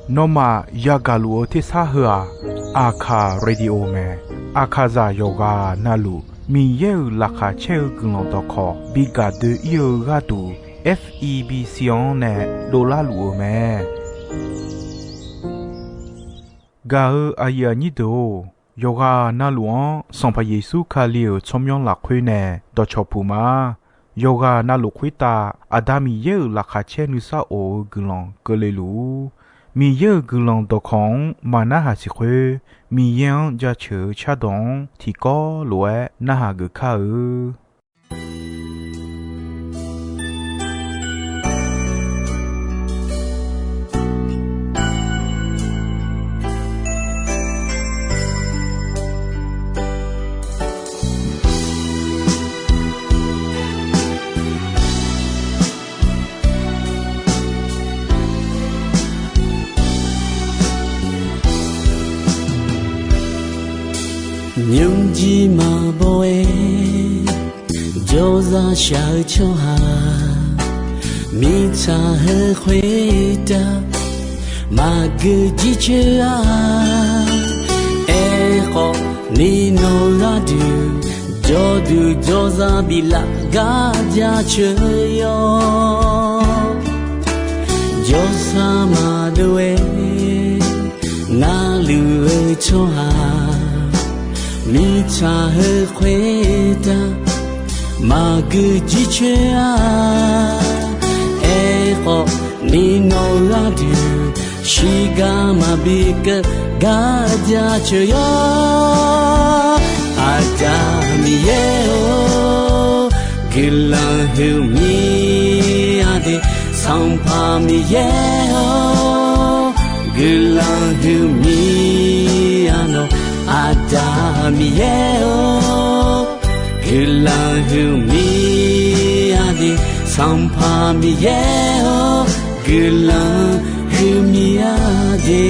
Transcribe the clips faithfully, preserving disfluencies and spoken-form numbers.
Nawmaf yagaq luf-eu tersar heu-aq, Aqkaq Radio mae. Aqkaqzaq yawqghaq navluf Miqyaer-euq laqkhaq caer-eu guiqlanq dawqkawq bi gaq doe-ir-eu gharduq, F E B C-anr nae dovlar luf-eu mae. Gaq-eu aqyuif aqnyir deuq-or, yawqghaq navluf-anr Sanqpaq Yeqsur Kali-euq tsawrmyanr lafkhoer nae dawqcawq puq ma. Yawqghaq navluf khoertav Aqda Miqyaer-euq laqkhaq caer nuisar of-eu guiqlanq keuvle luf-ur. Miqyaer-euq guiqlanq dawqkawq-anr maqnarhaq siq khoer, Miqyaer-anr jaceuq-eu cardawq-anr tiqkawv lof-aer narhaq geuf kar-eu. Nymrjir maqbaw-aer jawrzaq shaq-eu tsawrhaq, mirtsaq heu khoertav maqgeu jircoer-a. Aerkhawf, ni nawq gharduq jawrduq jawrzaq biflaf gar jaceuq yawr. Jawrsar maqdov-aer narluf-eu tsawrhaq, mirtsaq heu khoertav maqgeu jircoer-a. Aerkhawf, ni nawq gharduq shiqgar maqbi keuv gar jaceuq yawr. Aqda Miqyaer-or, guiqlanq huiqmir-a de. Sanqpaq Miqyaer-or, guiqlanq huiqmir-a nawq. Aqda Miqyaer-or, guiqlanq huiqmir-a de. Sanqpaq Miqyaer-or, guiqlanq huiqmir-a de.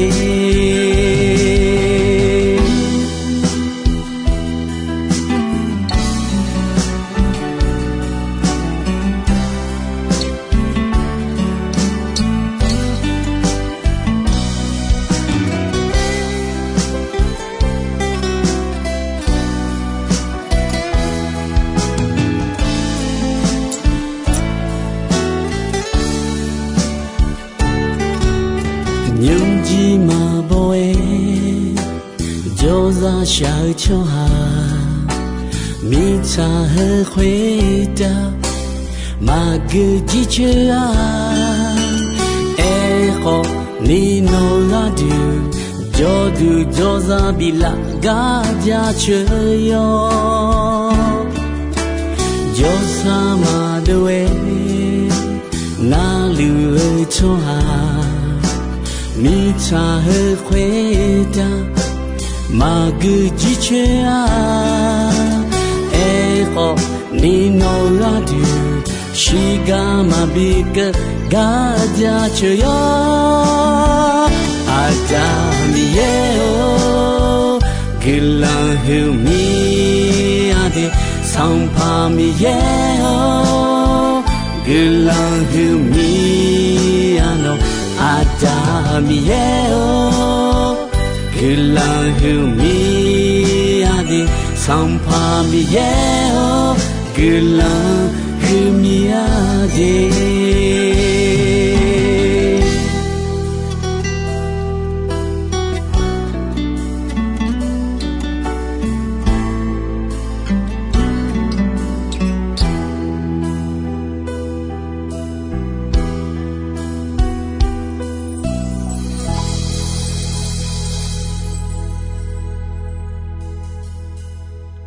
Nymrjir maqbaw-aer jawrzaq shaq-eu tsawrhaq, mirtsaq heu khoertav maqgeu jircoer-a. Aerkhawf, ni nawq gharduq jawrduq jawrzaq biflaf gar jaceuq yawr. Jawrsar maqdov-aer narluf-eu tsawrhaq, mirtsaq heu khoertav maqgeu jircoer-a. Aerkhawf, ni nawq gharduq shiqgar maqbi keuv gar jaceuq yawr. Aqda Miqyaer-or, guiqlanq huiqmir-a de. Sanqpaq Miqyaer-or, guiqlanq huiqmir-a nawq. Aqda Miqyaer-or, guiqlanq huiqmir-a de. Sanqpaq Miqyaer-or, guiqlanq huiqmir-a de.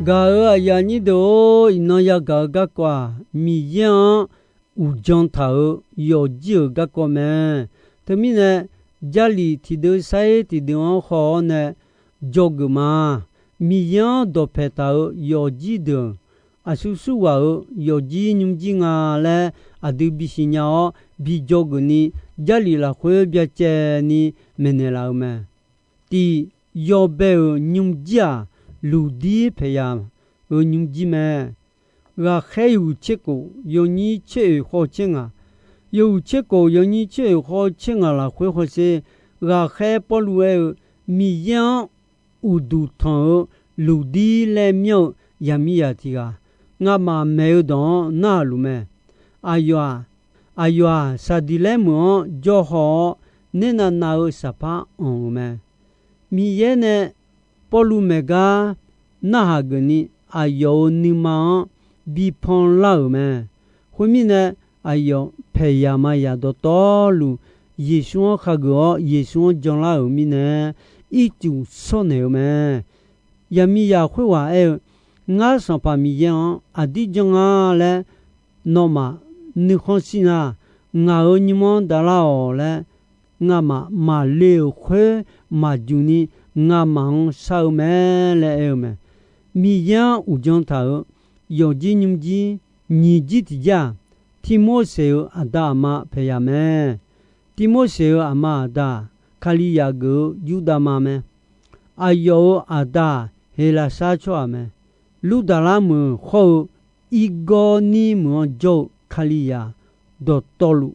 Gaq-euq aqyuif aqnyir deuq-or, iqnan yagaq-eu garkawv-aq, Miqyaer-anr uqdzan taq-euq yawfjir-euq garkawv mae. Teumirnae, Jarlif tiqdeuv sair tiqdeuv-anr haw-awr nae dzawgeuf ma. Miqyaer-anr dawqpaeq taq-euq yawfjir deuq, aqsur surghaq-euq yawfjir nymrjir nga laer aqdui bisiq nya-awr bi dzawgeuf ni, Jarlif lafkhoer byacaevni maeqnaeq laf-eu mae. Tiq, yawbae-euq nymrjir-aq, luqdir paeqyaq-euq nymrjir mae. Ghaqkhaer yuq tser khof, yawnyir tser oeq khawf tser ngaq, Yawhuiq tser kof yawnyir tser oeq khawf tser ngaq lafkhoer hawsher, ghaqkhaer Pawrluv aer-eu, Miqyaer-anr uqduq tanq-eu luqdir laer myanr-eu yaqmiqzaq tiq ghaq, ngamaf maeq-eu dawq-anr narhaq luf mae. Aqyawf-aq, aqyawf-aq, Saqdiqlaer meuq-anr jawr haw-awr, nernav nav-eu saqpar anq-euq mae. Miqyaer nae Pawrluv maeq gar narhaq geufni, aqyawf-euq nuima-anr bi panlar-euq mae. Khoermirnae, aqyawf paeq yaq ma yaq dawqtawvluf Yeqsur-anr khageuf-awr, Yeqsur-anr janlar-euq mirnae, ircuf shawrnaeq-eu mae. Yaqmiqzaq khoerghaq aer-eu, Ngar Sanqpaq Miqyaer-anr aqdir janr nga laer nawmaf nuikhanr shir nar, ngaq-euq nymr-anr davlar-awq laer, ngamaf maqle-euq khoer maqjuq ni ngamaf-anr shar-eu mae laer aer-eu mae. Miqyaer-anr uqjan taq-euq yawqjir nymrjir nyiq jir tiqjir-aq, Tirmorseq-euq aqda aqma paeq yaq mae. Tirmorseq-euq aqma aqda-aq, Kalizaq geuf-eu Yurdav ma mae. Aqyawf-euq aqda-aq, Heqlaqsar tsawrhaq mae. Lurdalar meuq hawr-eu Irgawrnir meuq-anr jawr-eu Kalizaq dawqtawvluf,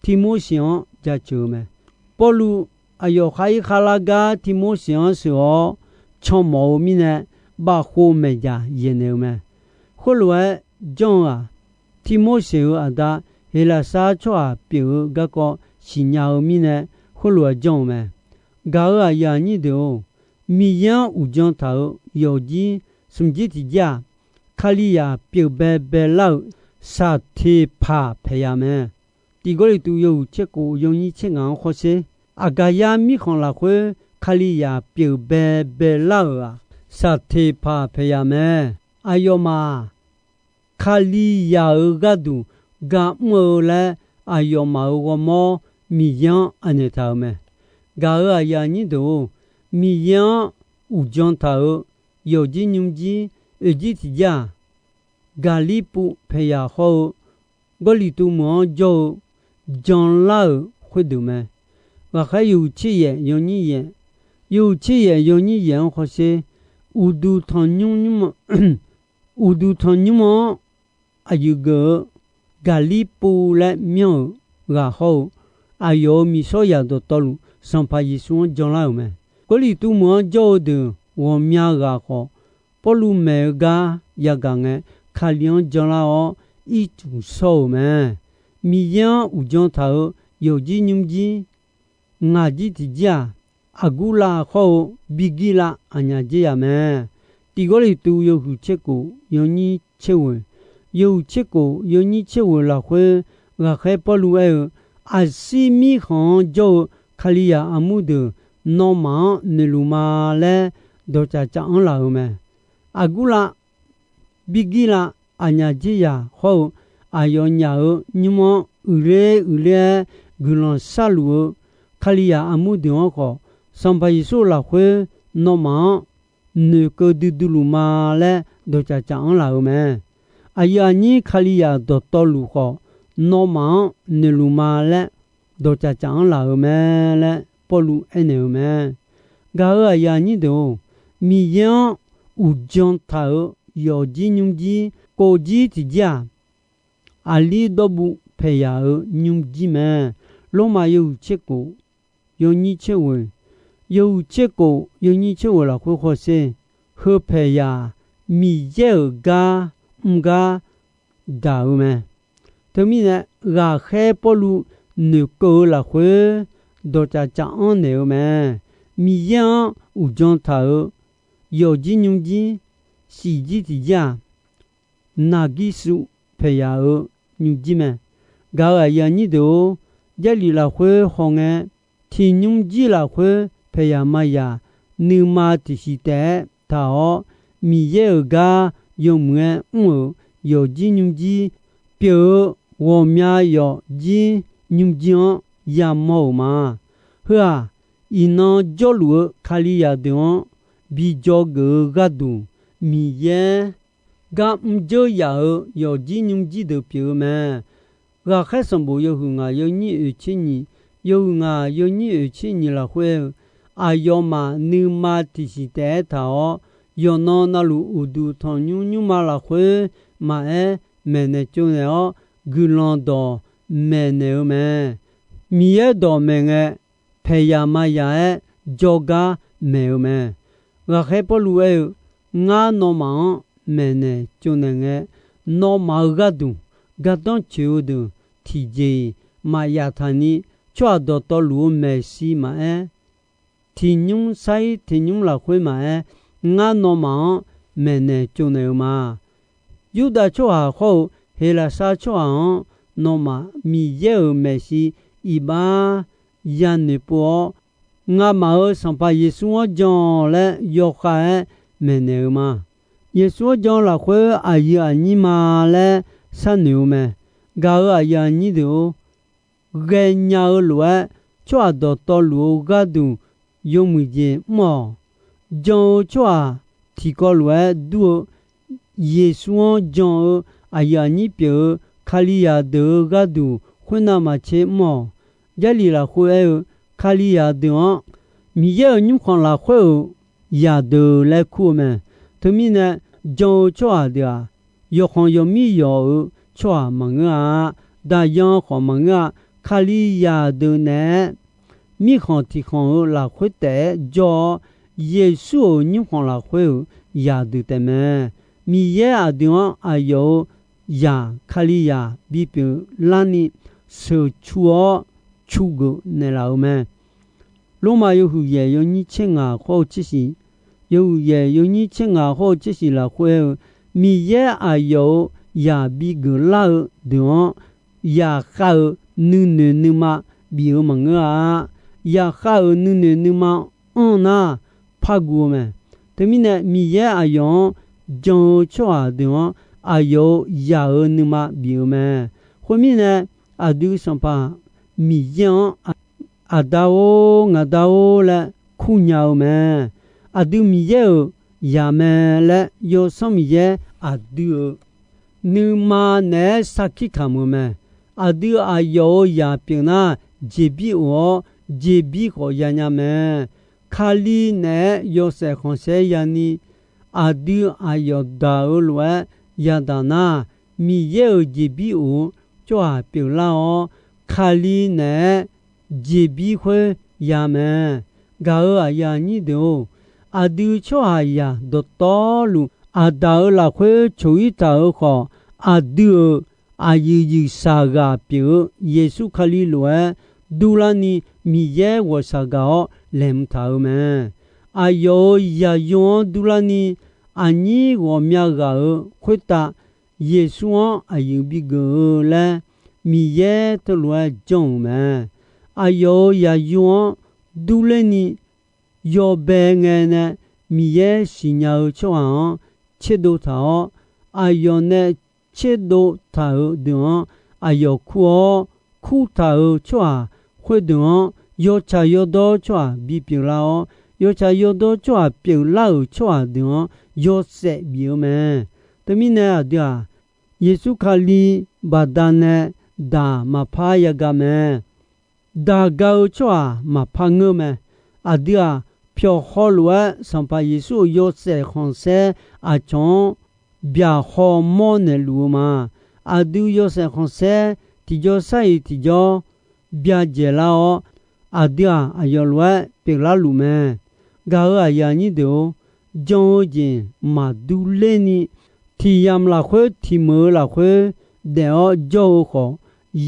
Tirmorseq-anr jaceuq-eu mae. Pawrluv aqyawf khar ir kharlar gar Tirmorseq-anr sheuq-awr canmawf-eu mirnae, bafkhov maeqdzaq yaeqnaeq-eu mae. Khoerlof-aer janr-eu-aq, Tirmorseq-euq aqda Heqlaqsar tsawrhaq pyeuf-eu garkawv siqnya-eu mirnae, khoerlof-aer janr-eu mae. Gaq-euq aqyuif aqnyir deuq-or, Miqyaer-anr uqjan taq-euq yawqjir smq jir tiqjir-aq, Kalizaq pyeuf bae baelar-euq saqteqpaq paeq yaq mae. Tiq Gawrliqtu yawhuiq tser kof yawnyir tser ngaq-anr hawsher, Aqgaqyar mirkhanq lafkhoer Kalizaq pyeuf bae baelar-euq-aq, saqteqpaq paeq yaq mae. Aqyawfmaf-aq, Kalizaq-euq gharduq gar mr-eu laer, aqyawfmaf-euq ghawrmawr Miqyaer-anr anaeq taq-euq mae. Gaq-euq aqyuif aqnyir deuq-or, Miqyaer-anr uqjan taq-euq yawqjir nymrjir oeqjir tiqjir-aq, Gaqlirpuv paeq yaq hawr-eu Gawrliqtu meuq-anr jawr-eu janlar-euq khoerdeuq mae. Ghaqkhaer yawhuiq tser yaef yawnyir yaef, yawhuiq tser yaef yawnyir yaef-anr hawsher, uqduq tanqnymr nymr-a, uqduq tanqnymr-anr aqyuif geuf-eu Gaqlirpuv laer myanr-euq ghaq hawr-eu, aqyawf-euq miqshawr zaq dawqtawvluf Sanqpaq Yeqsur-anr janlar-euq mae. Gawrliqtu meuq-anr jawr-eu deuq ghawqmya ghaq khawf, Pawrluv maeq-eu gar yagaq ngae, Kali-anr janlar-awr ircuf shawr-euq mae. Miqyaer-anr uqjan taq-euq yawqjir nymrjir ngaq jir tiqjir-aq, Aqgurlav hawr-eu Birgirlav aqnyaf dzer yaq mae. Tiq Gawrliqtu yawhuiq tser kof yawnyir tser ghoeq, yawhuiq tser kof yawnyir tser ghoeq lafkhoer ghaqkhaer Pawrluv aer-eu, Aqsir mirkhanq-anr jawr-eu Kalizaq armur deuq nawmaf-anr noeqluf ma laer dawqcaf caf anr laf-euq mae. Aqgurlav, Birgirlav aqnyaf dzer yaq hawr-eu aqyawfnyaf-euq nymr-anr uiqler uiqler-aer guiqlanq sharluf-eu Kalizaq armur deuq-anr khawf, Sanqpaq Yeqsur lafkhoer nawmaf-anr noeqkeuv duidui luf ma laer dawqcaf caf anr laf-euq mae. Aqyuif aqnyir Kalizaq dawqtawvluf khawf, nawmaf-anr noeqluf ma laer dawqcaf caf anr laf-euq mae laer Pawrluv aernaeq-euq mae. Gaq-euq aqyuif aqnyir deuq-or, Miqyaer-anr uqjan taq-euq yawqjir nymrjir kov jir tiqjir-aq, aqlir dawrbuv paeq yaq-euq nymrjir mae. Lormav yawhuiq tser kof yawnyir tser ghoeq, yawhuiq tser kof yawnyir tser ghoeq lafkhoer hawsher, heu paeq yaq Miqyaer-euq gar mr gar daq-eu mae. Teumirnae, ghaqkhaer Pawrluv noeqkeuv-eu lafkhoer dawqcaf caf anr naeq-eu mae. Miqyaer-anr uqjan taq-euq yawqjir nymrjir shif jir tiqjir-aq, naqgirsuv paeq yaq-euq nymrjir mae. Gaq-euq aqyuif aqnyir deuq-or, Jarlif lafkhoer hawngae, tiq nymrjir lafkhoer paeq yaq ma yaq nuima tiqsiq taef-aer taq-awr, Miqyaer-euq gar yawmuiq-aer mr-euq yawqjir nymrjir pyeuf-eu ghawqmya yawqjir nymrjir-anr yamawr-euq ma. Heu-aq, iqnan jawrluf-eu Kalizaq deuq-anr bi dzawgeuf-eu gharduq, Miqyaer gar mrjeur yaf-euq yawqjir nymrjir deuq pyeuf-eu mae. Ghaqkhaer sanqbof yawhuiq ngaq yawnyir oeqtser nyiq, yawhuiq ngaq yawnyir oeqtser nyiq lafkhoer-eu, aqyawfmaf nuima tiqsiq taef-aer taq-awr, yawqnan navluf uqduq tanqnymr nymrma lafkhoer maqaer, maeqnaeq tsovnaeq-awr guiqlanq dawq maeqnaeq-eu mae. Miqyaer dawq maeq ngae, paeqyaq maqyaq-aer jawrgar maeq-eu mae. Ghaqkhaer Pawrluv aer-eu, Ngar nawmaf-anr maeqnaeq tsovnaeq ngae, nawmaf-euq gharduq gardanr tsoeq-eu deuq tiqjeq-iq maqyaf taq ni, tsawrhaq dawqtawvluf-eu maeqshi maqaer, tiqnymr sar-ir tiqnymr lafkhoer maqaer, ngar nawmaf-anr maeqnaeq tsovnaeq-eu ma. Yurdav tsawrhaq khawr-eu Heqlaqsar tsawrhaq-anr nawmaf Miqyaer-euq maeqshi iqbax yanoeq pov-awr, ngamaf-euq Sanqpaq Yeqsur-anr jan laer yawkhav-aer maeqnaeq-eu ma. Yeqsur-anr jan-eu lafkhoer aqyuif aqnyir ma laer sharnoeq-eu mae. Gaq-euq aqyuif aqnyir deuq-or, ghaenya-eu lof-aer tsawrhaq dawqtawvluf-eu gharduq yawmuiq jeq mr-awq. Jan-eu tsawrhaq tiqkawv lof-aer dur-eu Yeqsur-anr jan-eu aqyuif aqnyir pyeuf-eu Kalizaq deuq-eu gharduq khoernav maqtser mr-awq. Jarlif lafkhoer aer-eu, Kalizaq deuq-anr Miqyaer-euq nymrkhanq lafkhoer-euq zaqdeuq laer kur-eu mae. Teumirnae, jan-eu tsawrhaq deuq-aq, yawqkhanq yawqmir yawq-eu tsawrhaq maqngeur-a. Daqyan khawf maqngeur-a. Kalizaq deuq naeq-aer mirkhanq tiqkhanq-eu lafkhoer taef-aer jawr-awr, Yeqsur-euq nymrkhanq lafkhoer-euq zaqdeuq taefmae. Miqyaer aqdui-anr aqyawf-euq zaq Kalizaq bipyeuf larni sheuqcu-awr cugeuf naeqlaf-eu mae. Lormav yawhuiq yaeq yawnyir tser ngaq khawr-eu tser shiq, yawhuiq yaeq yawnyir tser ngaq khawr-eu tser shiq lafkhoer aer-eu, Miqyaer aqyawf-euq zaq bigeuf lar-eu deuq-anr, zaqkhav-euq nuinoeq nuima bif-eu maqngeur-a. Zaqkhav-euq nuinoeq nuima anr nar, par guv-eu mae. Teumirnae, Miqyaer aqyawf-anr jan-eu tsawrhaq deuq-anr aqyawf-euq zaq-euq nuima bif-eu mae. Khoermirnae, aqdui Sanqpaq Miqyaer-anr Aqda-or, ngaqda-or laer kurnya-eu mae. Aqdui Miqyaer-euq zaq mae laer Yawsanr Miqyaer aqdui-euq nuima naeq-aer sarkir kamq-eu mae. Aqdui aqyawf-euq zaq pyeuf nar, jeqbir of-awr jeqbir khawf yanya mae. Kali naeq-aer yawshaef khanqsaer yani, aqdui aqyawf daq-eu lof-aer yadaq nar, Miqyaer-euq jeqbir of-eu tsawrhaq pyeuflar-awr, Kali naeq-aer jeqbir khoer ya mae. Gaq-euq aqyuif aqnyir deuq-or, aqdui tsawrhaqzaq dawqtawvluf Aqdaq-euq lafkhoer coq-ir taq-euq khawf, aqdui-euq aqyuif yuifshaq ghaq pyeuf-eu Yeqsur Kali lof-aer durlarni Miqyaer ghawqshaq gaq-awr laeqhmq taq-euq mae. Aqyawf-euq zaqyo-anr durlarni aqnyir ghawqmya ghaq-euq khoertav Yeqsur-anr aqyuif bigeuf-eu laer Miqyaer teulof-aer janr-euq mae. Aqyawf-euq zaqyo-anr durlerni yawbae ngae nae Miqyaer siqnya-eu tsawrhaq-anr tserdov taq-awr, aqyawf nae tserdov taq-euq deuq-anr aqyawf kur-awr, kurtaq-euq tsawrhaq khoerdeuq-anr yawtsaq yawdawr tsawrhaq bipyeuf lar-awr, yawtsaq yawdawr tsawrhaq pyeuflar-euq tsawrhaq deuq-anr yawshaef bif-eu mae. Teumirnae aqdui-aq, Yeqsur Kali baqdanae daq maqpar yagaq mae. Daq ga-eu tsawrhaq maqpar ngeur mae. Aqdui-aq, pyawqhaw lof-aer Sanqpaq Yeqsur-euq yawshaef khanqsaer aqcawq-anr byaqhaw mawrnaeq luf-eu ma. Aqdui yawshaef khanqsaer tiqjawr sar-iq tiqjawr byajaeq lar-awr, aqdui-aq, aqyawf lof-aer pyeuflar luf mae. Gaq-euq aqyuif aqnyir deuq-or, jan-eu jeq maqdur lerni, tiq yamq lafkhoer tiq meuq-eu lafkhoer daef-awr jawr-eu khawf,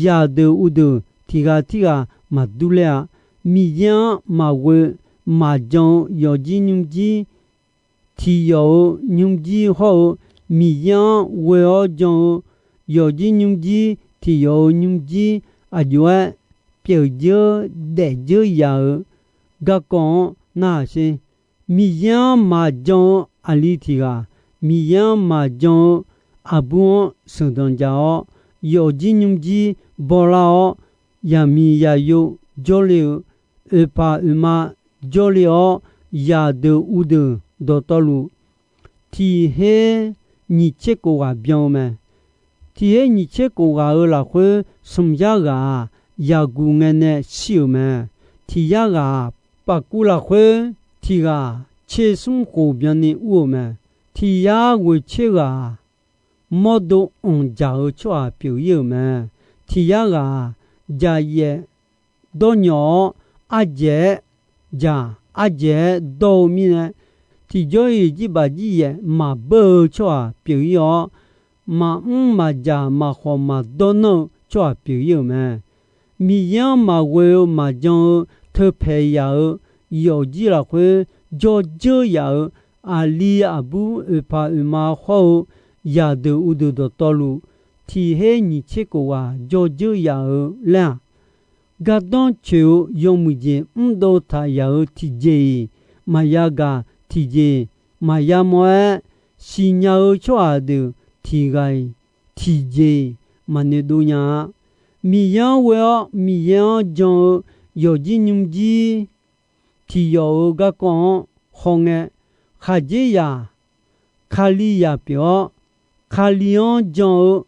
zaqdeuq uqdeuq tiq ghaq tirghaq maqdur ler-a. Miqyaer-anr maqghoe maqjan-eu yawqjir nymrjir, tiq yawf-euq nymrjir hawr-eu, Miqyaer-anr ghoe-awr jan-eu yawqjir nymrjir, tiq yawf-euq nymrjir aqjox-aer pyeuf dzeur daef dzeur yaq-euq garkawv-anr narhaq sher. Miqyaer-anr maqjan-eu aqli tiq ghaq, Miqyaer-anr maqjan-eu aqbur-anr sheuqdanq jaq-awr, yawqjir nymrjir bawlar-awr, yaqmiq yaqyo jawrle-eu, oeqpaq oeqma jawrle-awr, zaqdeuq uqdeuq dawqtawvluf, tiq her nyiq tser kof ghaq byan-eu mae. Tiq her nyiq tser kof ghaq-euq lafkhoer, smq yar ghaq-aq, yaqguq ngae nae shir-euq mae. Tiq yar ghaq-aq, pafkuv lafkhoer tiq ghaq tser smr khof byanni ur-euq mae. Tiq yar ghoeq tser ghaq-aq, mawrdo anqdzaq-eu tsawrhaq pyeuf-ir-euq mae. tiq yar ghaq-aq, jaqyaef dawrnyawq-awr, ardzaeq-aer jaq, ardzaeq-aer dawr-eu mirnae, tiqjawr-iq jirbaq jiryaef maqbeur-eu tsawrhaq pyeuf-ir-awr, maqmr maqjaq maqkhawf maqdawr nanr-eu tsawrhaq pyeuf-ir-euq mae. Miqyaer-anr maqghoe-eu maqjan-eu teupaeq yaq-euq yawfjir lafkhoer, jawrdzeur yaf-euq aqli aqbur oeqpaq oeqma hawr-eu yaqdeuq uqdeuq dawqtawvluf, tiq her nyiq tser kof ghaq jawrdzeur yaf-eu laer-aq, gardanr coeq-eu yawmuiq jeq mrdov taq yaq-euq tiqjeq-iq maqya gaq, tiqjeq maqya mawr-aer, siqnya-eu tsawrhaq deuq tiq ghaq-iq tiqjeq-iq maqnoeq dov nya-a. Miqyaer-anr ghoe-awr Miqyaer-anr jan-eu yawfjir nymrjir tiq yawf-euq garkawv-anr hawngae, khaqdzerzaq Kalizaq pyeuf-awr, Kali-anr jan-eu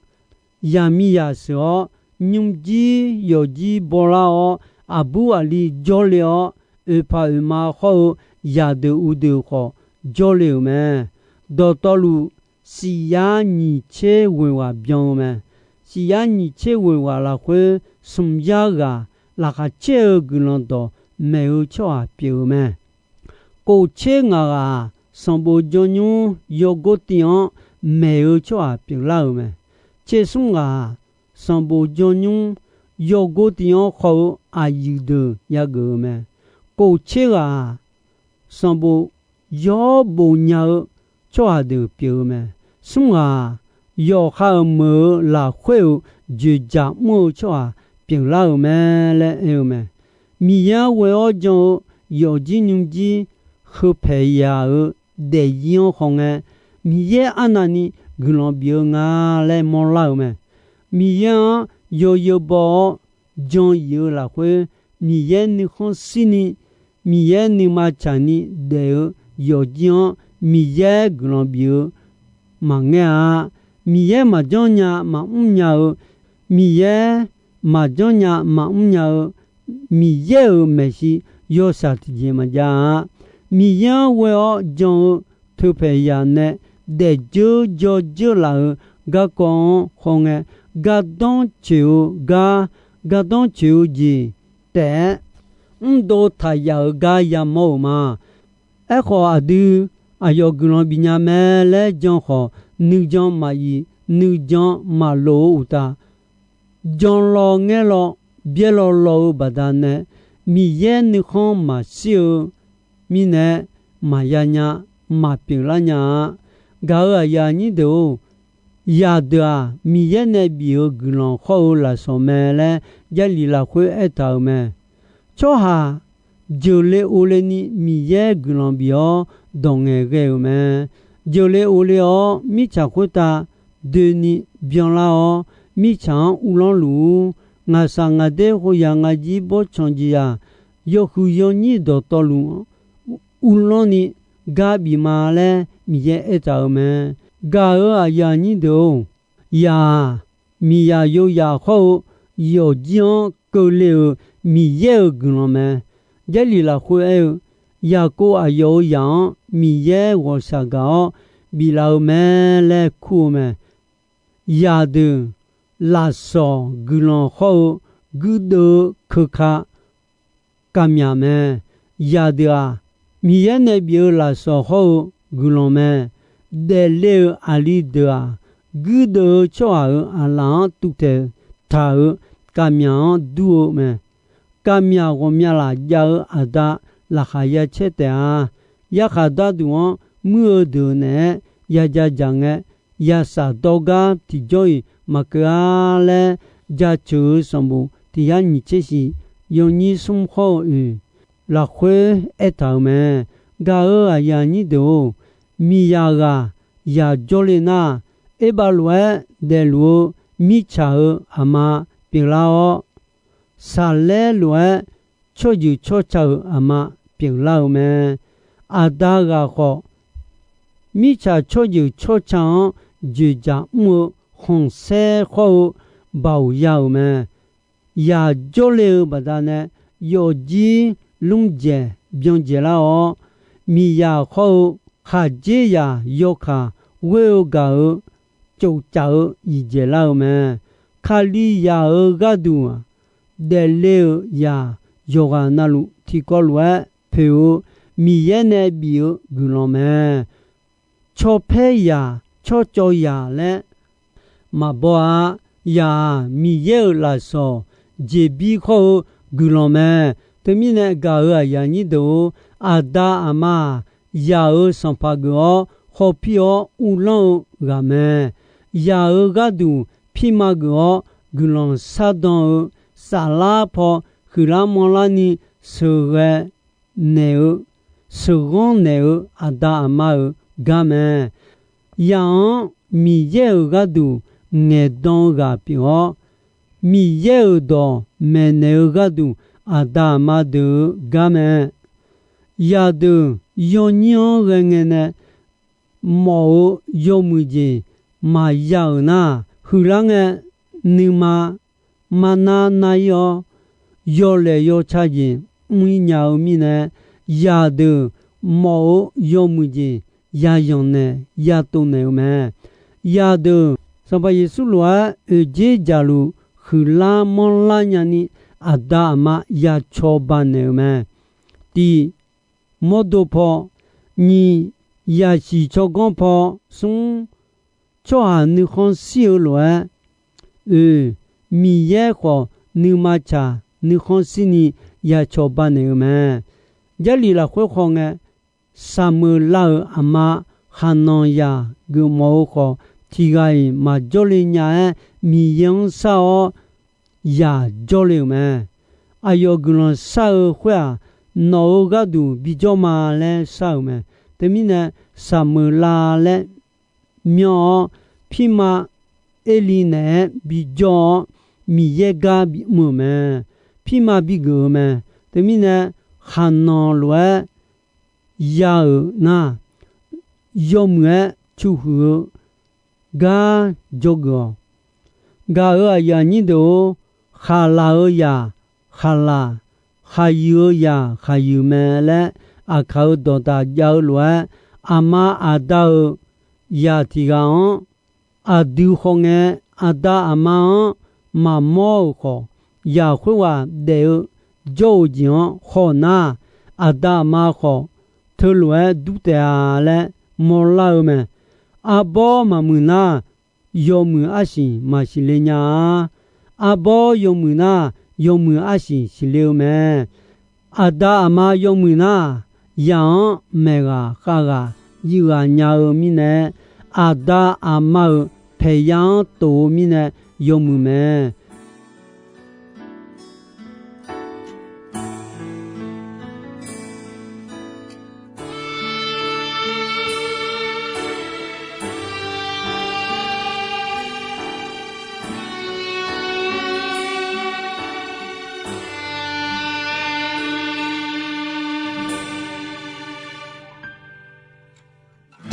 yaqmiqzaq sheuq-awr, nymrjir yawfjir bawlar-awr, aqbur aqli jawrle-awr, oeqpaq oeqma hawr-eu yaqdeuq uqdeuq khawf jawrle-euq mae. Dawqtawvluf, siqyar nyiq tser ghoeq ghaq byan-eu mae. Siqyar nyiq tser ghoeq ghaq lafkhoer, smq yar ghaq laqkhaq caer-eu guiqlanq dawq maeq-eu tsawrhaq pyeuf-eu mae. Kof tser ngaq ghaq-aq, sanqbof jawrnymr yawgor tiv-anr maeq-eu tsawrhaq pyeuflar-euq mae. Tser smr ghaq-aq, sanqbof jawrnymr yawgor tiv-anr khawf-eu aqyuif deuq yageuf-eu mae. Kof tser ghaq-aq, sanqbof yawr bof nya-eu tsawrhaq deuq pyeuf-eu mae. Smr ghaq-aq, yawqha-euq meuq-eu lafkhoer-euq dzoeqdzaq mr-eu tsawrhaq pyeuflar-euq mae laer aer-eu mae. Miqyaer-anr ghoe-awr jan-eu yawfjir nymrjir heu paeq yaq-euq daefzir-anr hawngae, Miqyaer arnavni guiqlanq bif-eu nga laer mawrlar-euq mae. Miqyaer-anr yawzeu baw-awr jan-ir-eu lafkhoer, Miqyaer nuikhanr shirni, Miqyaer nuima tsaqni daef-eu yawfjir-anr Miqyaer guiqlanq bif-eu maqngaer-a. Miqyaer maqjanr nya maqmr nya-eu, Miqyaer maqjanr nya maqmr nya-eu, Miqyaer-euq maeqshi yawshaq tiqjeq maqjav-a. Miqyaer-anr ghoe-awr jan-eu teupaeq yaq nae daefdzeur jawrdzeur laf-euq garkawv-anr hawngae, gardanr coeq-eu gar, gardanr coeq-eu jeq taef-aer mrdov taq yaf-euq gar yamawr-euq ma. Aerkhawf, aqdui aqyawf guiqlanq bifnya mae laer jan khawf, nuijan maqyif, nuijan maqlof-eu uqtaf, jan law ngaer law, byaer law law-eu baqdanae, Miqyaer nuikhanr maqshir-eu mirnae, maqya nya, maqpyeuflar nya-a. Gaq-euq aqyuif aqnyir deuq-or, yaqdeuq-aq, Miqyaer nae bif-eu guiqlanq hawr-eu lafsawq mae laer, Jarlif lafkhoer aertaq-euq mae. Tsawrhaq jeuqle ovle ni Miqyaer guiqlanq bif-awr dawq ngaeqghae-euq mae. Jeuqle ovle-awr, mirtsaq khoertav doeni byanlar-awr, mirtsaq-anr uvlanr luf-ur. Ngaqshaq ngaqder khoeryaq ngaqjir bawrtsanq jeq-aq, yawhuiq yawnyir dawqtawvluf-anr uvlanr ni gar bif ma laer Miqyaer aertaq-euq mae. Gaq-euq aqyuif aqnyir deuq-or, yaq-aq, miqyaq yoyaq hawr-eu yawfjir-anr keuvle-euq Miqyaer-euq guiqlanq mae. Jarlif lafkhoer aer-eu, Yaqkov aqyawf-euq zaq-anr Miqyaer ghawqshaq gaq-awr biflaf-eu mae laer kur-eu mae. Yaqdeuq lafsawq guiqlanq hawr-eu guirdeuv-eu keuka kavmyaq mae. Yaqdeuq-aq, Miqyaer nae bif-eu lafsawq hawr-eu guiqlanq mae. Daefle-euq aqli deuq-aq, guirdeuv-eu tsawrhaq-euq aqlaf-anr tuvtaeq taq-euq kavmyaq-anr dur-eu mae. Kavmyaq ghawqmya laf jav-eu aqda laqkhaq ya caer taef-a. Yarkhaq darduq-anr muir-eu deuq naeq-aer ya ja dzaq ngae, yashaq dawrgar tiqjawr-iq maqkeuv-ar laer, jaceuq-eu sanqbof tiq yar nyiq tser shif yawnyir smr hawr-eu oeq lafkhoer aertaq-euq mae. Gaq-euq aqyuif aqnyir deuq-or, miqyaq ghaq yaq jawrle nar, erbav lof-aer daefluf-eu mirtsaq-euq aqma pyeuflar-awr, saqlaer lof-aer tsawrjeuq tsawrca-euq aqma pyeuflar-eu mae. Aqda ghaq khawf, mirtsaq tsawrjeuq tsawrca-anr dzoeqdzaq mr-eu khanqsaer hawr-eu baoq ya-euq mae. Yaq jawrle-eu baqdanae yawfjir lmrdzaeq byan dzaeqlar-awr, miqyaq hawr-eu khaqdzerzaq yawkaq ghoer-eu gaq-euq tsofcaf-eu iqdzaeq lar-eu mae. Kalizaq-euq gharduq daefle-euq zaq yawqghaq navluf tiqkawv lof-aer poeq-eu Miqyaer nae bif-eu guiqlanq mae. Tsawrpaer zaq tsawrcawv zaq laer maqbaw-a. Zaq-aq, Miqyaer-euq lafsawq jeqbir khawr-eu guiqlanq mae. Teumirnae gaq-euq aqyuif aqnyir deuq-or, aqda aqma-aq, zaq-euq sanqpaq geuf-awr khawpir-awr uvlanr-eu ghaq mae. Zaq-euq gharduq pirma geuf-awr guiqlanq shardan-eu saflar paw huiqlar manrlar ni sheuqghae naeq-eu, sheuqghanr naeq-eu aqda aqma-euq gar mae. Zaq-anr Miqyaer-euq gharduq ngaeqdan-eu ghaq pyeuf-awr, Miqyaer-euq dawq maeqnaeq-eu gharduq aqda aqma deuq-eu gar mae. Zaqdeuq yawnyir-anr ghae ngae nae mawf-eu yawmuiq jeq maqya-euq nar, huiqlar ngae nuima marnar nar-ir-awr, yawlaeq yawca jeq mr-ir nya-eu mirnae, zaqdeuq mawf-eu yawmuiq jeq yazanq naeq yatov naeq-eu mae. Zaqdeuq Sanqpaq Yeqsur lof-aer oeqdzer jaqluf huiqlar manrlar nyani, aqda aqma ya cawba naeq-eu mae. Tiq, mawrdo paw, nyiq, yaqsiq tsawrganr paw, smr, tsawrhaq nuikhanr shir-eu lof-aer, oeq, Miqyaer khawf nuima tsaq nuikhanr shirni ya cawba naeq-eu mae. Jarlif lafkhoer khawf ngae, Saqmeuqlav-euq aqma Khaqnanqzaq geufmawf-eu khawf, tiq ghaq-iq maqjawr le nya-aer Miqyaer-anr shar-awr zaq jawrle-euq mae. Aqyawf guiqlanq shar-eu khoer-aq, nawq-euq gharduq bijawr ma laer shar-euq mae. Teumirnae, Saqmeuqlav laer myanr-awr, pirma Erli naeq-aer bijawr-awr, Miqyaer gar bimr-euq mae. Pirma bigeuf-eu mae. Teumirnae, khaqnanq lof-aer ya-euq nar, yawmuiq-aer cuhuiq-eu gar dzawgeuf-awq. Gaq-euq aqyuif aqnyir deuq-or, khaqlaq-eu zaq khaqlaq, khaqyuif-eu zaq khaqyuif mae laer, aqkaq-euq dawqdaq jav-eu lof-aer, aqma aqda-euq zaq tiq ghaq-anr aqdui khawf ngae, aqda aqma-anr maqmawr-euq khawf, zaq khoerghaq daef-eu jawr-eu jeq-anr khawf nar, aqda aqma khawf teulof-aer dur taef-a laer mawrlar-eu mae. Arbawr maqmuiq nar, yawmuiq arsiq maqsiq le nya-a. Arbawr yawmuiq nar, yawmuiq arsiq siqle-eu mae. Aqda aqma yawmuiq nar, zaq-anr maeqghaq khavghaq yifghaq nya-eu mirnae, aqda aqma-euq paeqya-anr tof-eu mirnae yawmuiq mae.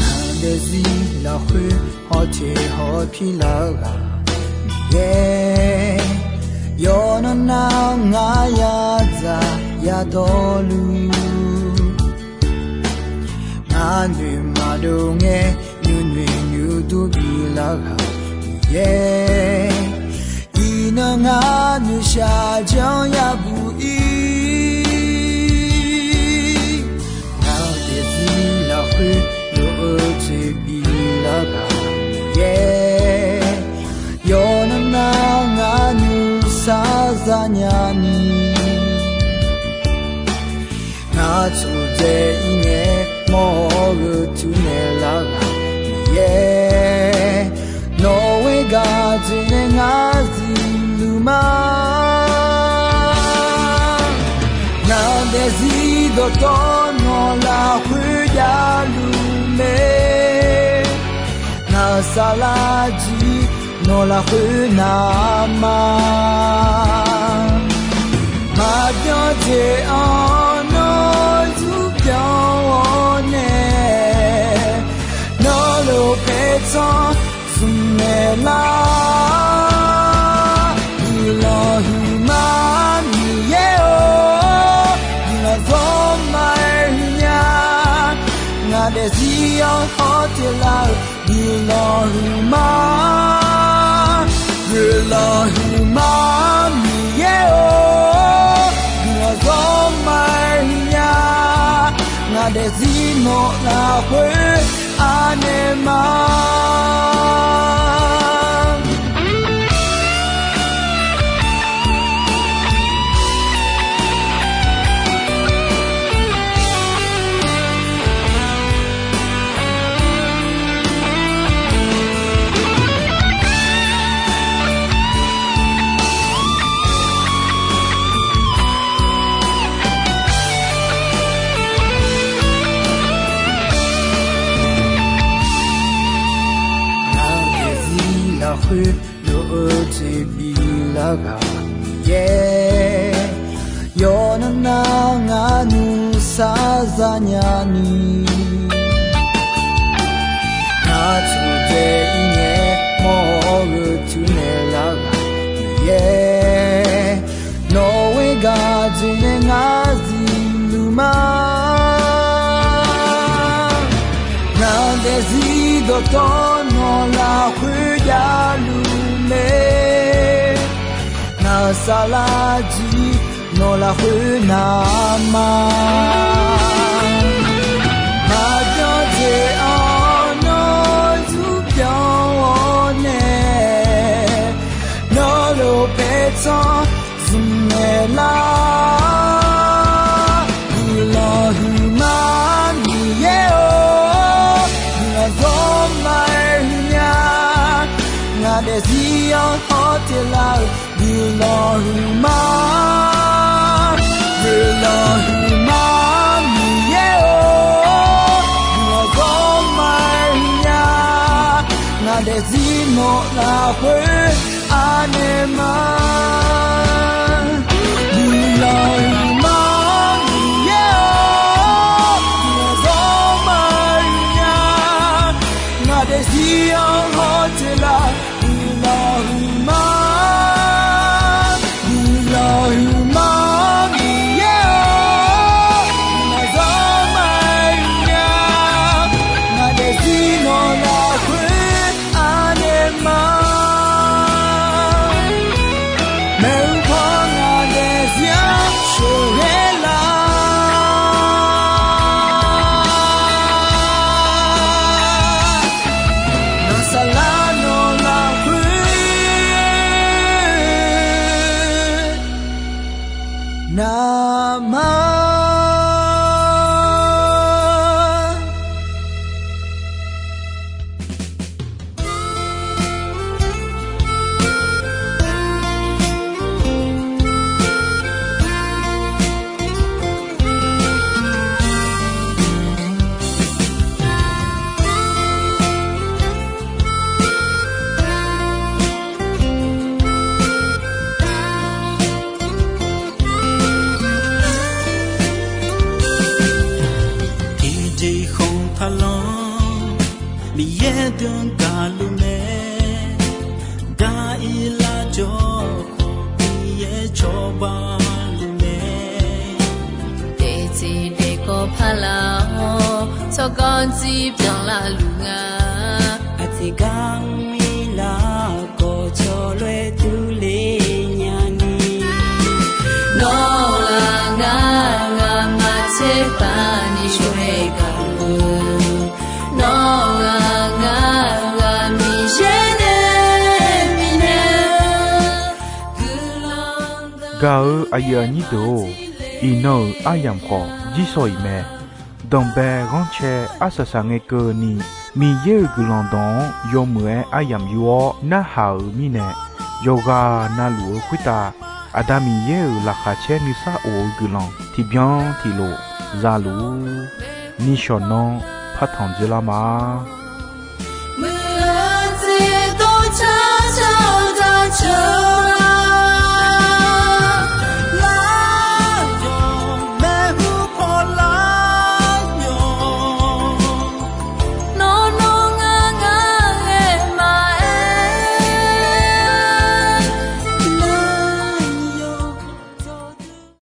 Ngaq daefzir lafkhoer hawteq hawpir lar-eu ghaq Miqyaer, yawqnan nar ngar yadzaq yadawrluf, ngar noeqma dov ngae nuinoeq nuidur bif lar-eu ghaq Miqyaer, iqnan ngar noeqshaq janr yabuq ir. Ngaq daefzir lafkhoer lof-eu toeq bif lar-eu ghaq Miqyaer, yawqnan nar ngar nuisar zanya ni, ngar tsurdzae ir ngae mawr-eu teunaeq lar-eu ghaq Miqyaer, nawq-eu gaq dzoeqnae ngar zifluf ma. Ngaq daefzir dawqtawv nawq lafkhoer javluf mae. Ngaq saflar jir nawq lafkhoer navma, maqbyan jeq-anr nawr zurpyanr-awr nae, nawr lof paertsanr smq naeq lar. Guiqlanq huiqma Miqyaer-or, guiqlanq zawr ma-aer huiqnya. Ngaq daefzir-anr hawteq lar-eu guiqlanq huiqma, guiqlanq Guiqlanq huiqma Miqyaer-or, guiqlanq zawr ma-aer huiqnya. Ngaq daefzir nawq lafkhoer anaeq ma. Ngaq daefzir lafkhoer lof-eu jeq biflar ghaq Miqyaer, yawqnan nar ngaq nuisar zanya ni. Ngaq tmqjaev-ir ngae mawr-eu teunaeq lar ghaq Miqyaer, nawq-eu gaq jeq nae ngar zifluf ma. Ngaq daefzir dawqtawvluf nawq lafkhoer javluf mae. Ngaq-euq saflar jir nawq lafkhoer navma. Maqbyan jeq-anr nawr zurpyanr-awr nae, nawr lof paertsanr zmqnaeq lar. Guiqlanq huiqma Miqyaer-or, guiqlanq zawr ma-aer huiqnya. Ngaq daefzir-anr hawteq lar-euq guiqlanq huiqma. Guiqlanq huiqma Miqyaer-or, guiqlanq zawr ma-aer huiqnya. Ngaq daefzir nawq lafkhoer anaeq ma. Guiqlanq huiqma Miqyaer-or, guiqlanq zawr ma-aer huiqnya. Ngaq daefzir-anr hawteq lar guiqlanq huiqma. Guiqlanq huiqma Miqyaer-or, guiqlanq zawr ma-aer huiqnya. Ngaq daefzir nawq lafkhoer anaeq ma. Maeqhu paw ngaq daefzir-anr sheuqghae lar. Ngaq saflar nawq lafkhoer navma. Tiqjeq khanq taqlanr Miqyaer deuq-anr gaqluf mae. Gaq-ir lar jawr khawf Miqyaer cawba luf mae. Daefzir daefkawv paq lar-awr tsawrganr dzir byanlar luf nga. Aqjeq gar mr-ir lar khawf tsawrlof-aer durler nyani. Nawr-aq ngar ngaqma tserpaq ni shawr-aer gaq-eu, nawr-aq ngar ngaqma Miqyaer nae bifnaeq-eu guiqlanq. Gaq-eu aqyuif aqnyir deuq-or, iqnan-euq aryamq khawf jirsawq iq mae. Danqbae ghanrcae arsaq saq ngae keuvni, Miqyaer-euq guiqlanq dawq-anr yawmuiq-aer aryamq yur-awr narhaq-euq mirnae, yawqghaq navluf-eu khoertav Aqda Miqyaer-euq laqkhaq caer nuisar of-eu guiqlanq tiqbyan tiqlof za luf-ur. Nishawq nanr partanq dzoerlar ma.